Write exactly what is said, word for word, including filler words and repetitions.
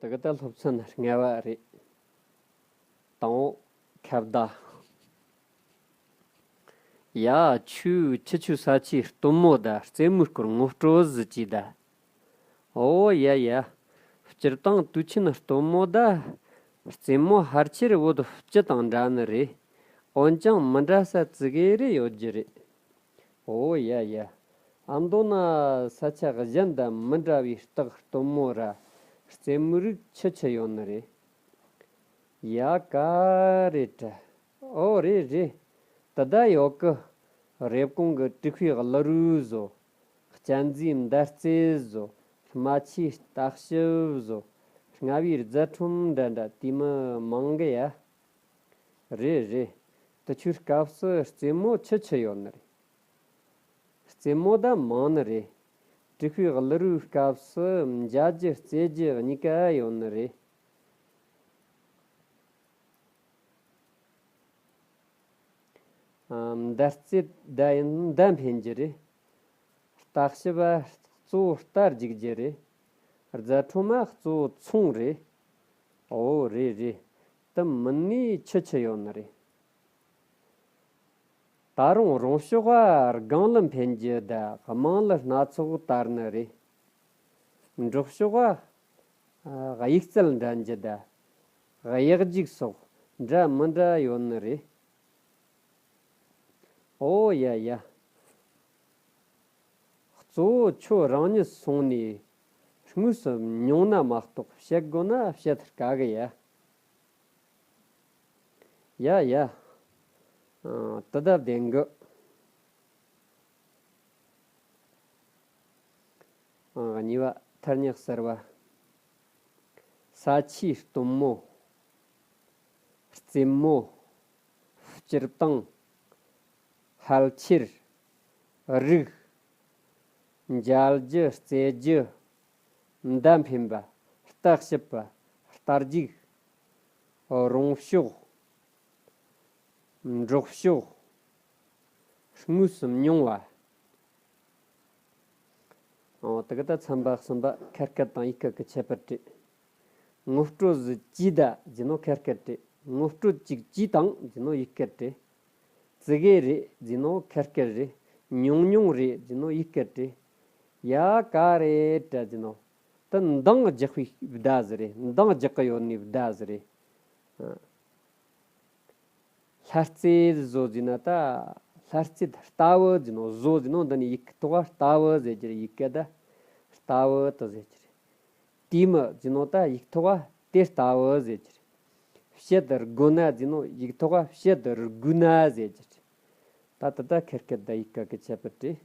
དེ་ག་ད་སློབ་ཚན་ལྔ་བ་རེད། དང་པོ་ཁ་བརྡ། ཡ། ཁྱོས་ཁྱེད་ཆོའི་ས་ཆའི་སྟོན་མོ་ད་རྩེད་མོའི་སྐོར་ངོ་སྤྲོད་ཟིག་གྱིས་ད། ཨོ་ཡ་ཡ། སྤྱིར་བཏང་དུས་ཆེན་སྟོན་མོ་ད། རྩེད་མོ་ཕལ་ཆེར་བོད་སྤྱི་དང་འདྲ་ནི་རེད། འོན་ཀྱང་མི་འདྲ་ས་ཙི་གེ་རེ་ཡོད་རྒྱུ་རེད། ཨོ་ཡ་ཡ། ཨ་མདོ་ན་ས་ཆ་གཞན་དང་མི་འདྲ་བའི་རྟགས་སྟོན་མོ་ར་རྩེད་མོའི་རིགས་ཆི་ཆི་ཡོད་ནི་རེད། ཡ། ག་རེ་དྲ། ཨོ་རེད་རེད། དེ་ད་ཡོད་གི། རེབ་གོང་གི་དྲུག་པའི་ཀླུ་རོལ་བཟོ། གཅན་གཟན་མདའ་རྩེད་བཟོ། རྨ་ཆུའི་ལྟ་ཞིབ་བཟོ། རྔ་བའི་རྫ་ཁྲོམ་འདྲ་འདྲ་དེ་མོ་མང་གི་ཡ། རེད་རེད། དེ་ཆོའི་སྐབས་སུ་རྩེད་མོ་ཆི་ཆི་ཡོད་ནི་རེད། རྩེད་མོ་ད་མང་ནི་རེད། དྲུག་པའི་ཀླུ་རོལ་སྐབས་སུ་མཇལ་རྒྱུ་རྩེད་རྒྱུ་གཉིས་ཀ་ཡོད་ནི་རེད། ཨ། མདའ་རྩེད་ད་ཡིན་མདའ་འཕེན་རྒྱུ་རེད། ལྟ་ཞིབ་པ་གཙོ་བོ་རྟ་རྒྱུག་རྒྱུ་རེད། རྫ་ཁྲོམ་མ་གཙོ་བོ་ཚོང་རེད། ཨོ་རེད་རེད། དེ་མིན་ནི་ཆི་ཆི་ཡོད་ནི་རེད། ད་རུང་རོང་ཕྱོགས་པ་སྒང་ལ་འཕེན་རྒྱུ་ད་དམངས་ལ་སྣ་ཚོགས་དར་ནི་རེད། འབྲོག་ཕྱོགས་པ་གཡུག་རྩལ་འགྲན་རྒྱུ་ད་གཡག་རྒྱུག་སོགས་འདྲ་མི་འདྲ་ཡོད་ནི་རེད། ཨོ་ཡ་ཡ། གཙོ་བོ་ཁྱོད་རང་ཉིད་སོང་ནས་དངོས་སུ་མྱོང་ན་མ་གཏོགས་བཤད་དགོས་ན་བཤད་དཀའ་གི་ཡ། ཡ་ཡ། ཨ། དེ་ད་བདེན་གི། ཨ། གཉིས་པ། ཐ་སྙད་གསར་བ། ས་ཆའི་སྟོན་མོ། རྩེད་མོ། སྤྱིར་བཏང་། ཕལ་ཆེར། རིགས། མཇལ་རྒྱུ་རྩེད་རྒྱུ། མདའ་འཕེན་པ། རྟ་ཞིབ་པ། རྟ་རྒྱུག་རོང་ཕྱོགས། འབྲོག་ཕྱོགས། དངོས་སུ་མྱོང་བ། ཨོ། དེ་ག་ད་ཚན་པ་གསུམ་པ་ཁ་སྐད་དང་ཡིག་སྐད་ཀྱི་ཁྱད་པར་རེད། ངོ་སྤྲོད་ཟིག་གྱིས་ད་ཟེར་ནོ་ཁ་སྐད་རེད། ངོ་སྤྲོད་ཅིག་གྱིས་དང་ཟེར་ནོ་ཡིག་སྐད་རེད། ཙི་གེ་རེད་ཟེར་ནོ་ཁ་སྐད་རེད། ཉུང་ཉུང་རེད་ཟེར་ནོ་ཡིག་སྐད་རེད། ཡ། ག་རེ་དྲ་ཟེར་ནོ། དེ་འདང་རྒྱག་པའི་བརྡ་ཟིག་རེད། འདང་རྒྱག་གི་ཡོད་ནི་བརྡ་ཟིག་རེད། ཨ། ལྷ་རྩེ་བཟོ་ཟེར་ན་ད། ལྷ་རྩེ་ལྟ་བུ་ཟེར་ནོ། བཟོ་ཟེར་ནོ་འདི་ནི་ཡིག་ཐོག་ལྟ་བུ་ཟེར་རྒྱུ་རེད། ཡིག་སྐད་ད་ལྟ་བུ་དེ་ཟེར་རྒྱུ་རེད། དེ་མོ་ཟེར་ནོ་ད་ཡིག་ཐོག་དེ་ལྟ་བུ་ཟེར་རྒྱུ་རེད། བཤད་དགོས་ན་ཟེར་ནོ་ཡིག་ཐོག་བཤད་དགོས་ན་ཟེར་རྒྱུ་རེད། ད་དེ་ད་ཁ་སྐད་ད་ཡིག་སྐད་ཀྱི་ཁྱད་པར་རེད།